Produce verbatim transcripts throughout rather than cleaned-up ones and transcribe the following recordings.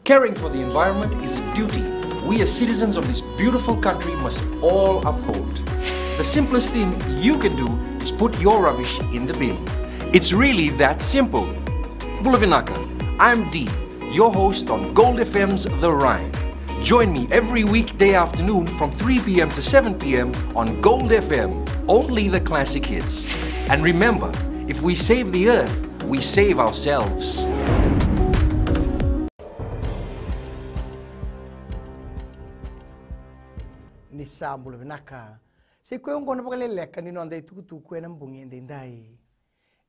Caring for the environment is a duty we as citizens of this beautiful country must all uphold. The simplest thing you can do is put your rubbish in the bin. It's really that simple. Bula vinaka, I'm Dee, your host on Gold F M's The Rhyme. Join me every weekday afternoon from three p.m. to seven p.m. on Gold F M, only the classic hits. And remember, if we save the earth, we save ourselves. Ni sa bula vinaka. Sa i koya oqo na vakaleleka ni noda itukutuku ena bogi edaidai.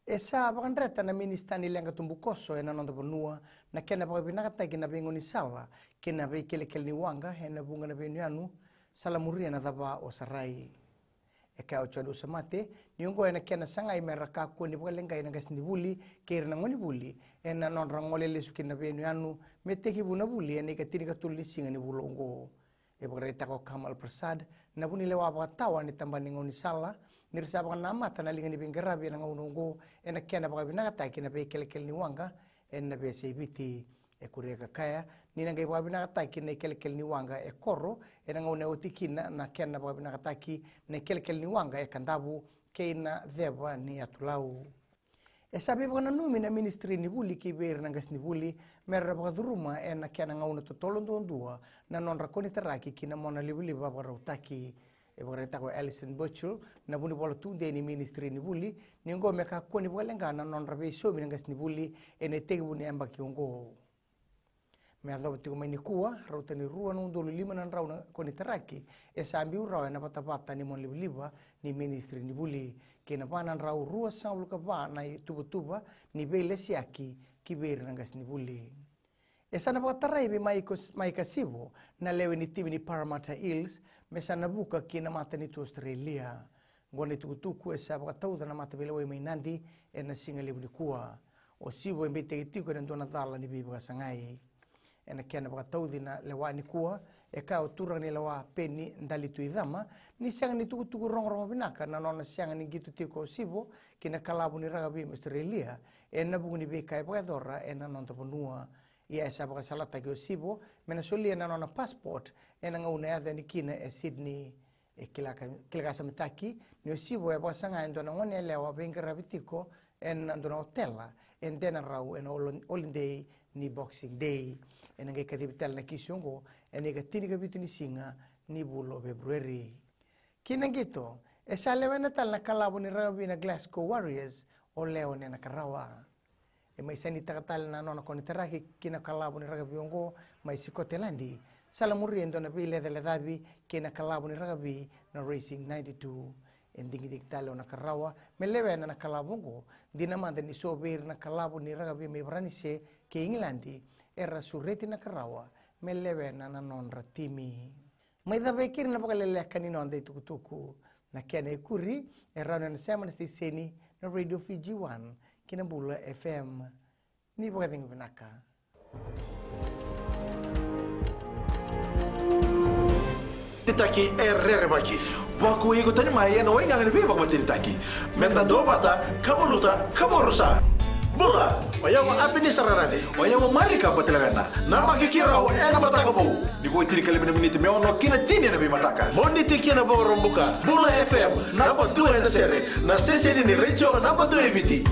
E sa vakadreta na minisita ni leqa tubukoso ena noda vanua na kena vakavinakataki na veigaunisala kei na veikelekele ni waqa ena vuqa na veiyanuyanu, salamuria na cava o Sarai. E kaya o John Usamate ni oqo ena kena sagai mera kakua ni vakaleqai na qasenivuli kei ira na gonevuli ena nodra gole lesu ki na veiyanuyanu me tekivu na vuli ena ika tinikatolu ni siga ni vula oqo. E vakaraitaka o Kamal Prasad, na vunilewa vakatawa ni tabana ni gaunisala, ni ra sa vakanamata na liga ni veiqaravi ena gauna oqo ena kena vakavinakataki na veikelekele ni waqa ena veiyasai Viti. E kuria ka kaya ni na qai vakavinakataki na ikelekele ni waqa e koro ena gauna e oti kina na kena vakavinakataki na ikelekele ni waqa e Kadavu kei na ceva ni Yatu Lau. E sa veivakananumi na minisitiri ni vuli kei vei ira na qasenivuli mera vakacuruma ena kena gauna totolo duadua na nodra konitaraki ki na mona livaliva vakarautaki. E vakaraitaka o Alison Birchall, na vunivola tudei ni minisitiri ni vuli, ni oqo me kakua ni vakaleqa na nodra veisaumi na qasenivuli ena itekivu ni yabaki oqo. Me yacova tiko mai nikua, rauta ni rua na udolu lima na drau na konitaraki e sa biu rawa ena vatavata ni monalivaliva ni minisitiri ni vuli, kei na va na drau ruasagavulu ka va na ituvatuva ni veilasiyaki ki vei ira na qasenivuli. E sa na vakatarai vei Maika, Maika Sivo, na lewe ni timi ni Parramatta Eels, me sa na vuka ki na matanitu Australia. Oqo na itukutuku e sa vakatauca na mataveilewai mai Nadi ena siga levu nikua. O Sivo e beitaki tiko ena dua na cala ni veivakasagai. Ena kena vakatauci na lewa nikua, e kaya o turaga ni lewa Peni Dalituicama ni sega ni tukutuku rogorogo vinaka na nona sega ni qito tiko o Sivo ki na kalavu ni rakavi mai Australia ena vuku ni veika e vakayacora ena noda vanua. Ia e sa vakasalataki o Sivo me na solia na nona passport ena gauna e yaco yani kina e Sydney. E kila ka, kila ka samitaki ni o Sivo e vakasaga e dua na goneyalewa veiqaravi tiko ena dua na otela e Denarau ena olo-, olidei ni Boxing Day. Ena qai kacivi tale na kisi oqo ena ika tinikavitu ni siga ni vula o February. Ki na qito, e sa lewena tale na kalavu ni rakavi na Glasgow Warriors o Leone Nakarawa. E mai sainitaka tale na nona konitaraki ki na kalavu ni rakavi oqo mai Sikoteladi, salamuria e dua na veilecalecavi kei na kalavu ni rakavi na Racing ninety-two. E digidigi tale o Nakarawa me lewena na kalavu oqo, dina mada ni so vei ira na kalavu ni rakavi mai Varanise kei Igiladi era sureti Nakarawa me lewena na nodra timi. Mai cava e keri na vakaleleka ni noda itukutuku. Na kena ikuri e rawa ni na sema na siteseni na Radio Fiji One kei na Bula F M. Ni vakacegu vinaka. Ni taki e rerevaki. Vakuai iko tani mai ena waigaga ni veivakamatenitaki. Meda duavata, ka valuta, ka vakarusa. Bula, o yau o Apenisa Rarace. O yau o Marika Batilavena. Namaki keirau ena Mataka Vou. Ni vo e tinikalima na miniti me ono ki na tini ena veimataka. Moniti ki na Vakaraubuka. Bula F M, naba dua ena sere. Na siteseni ni retio naba dua e Viti.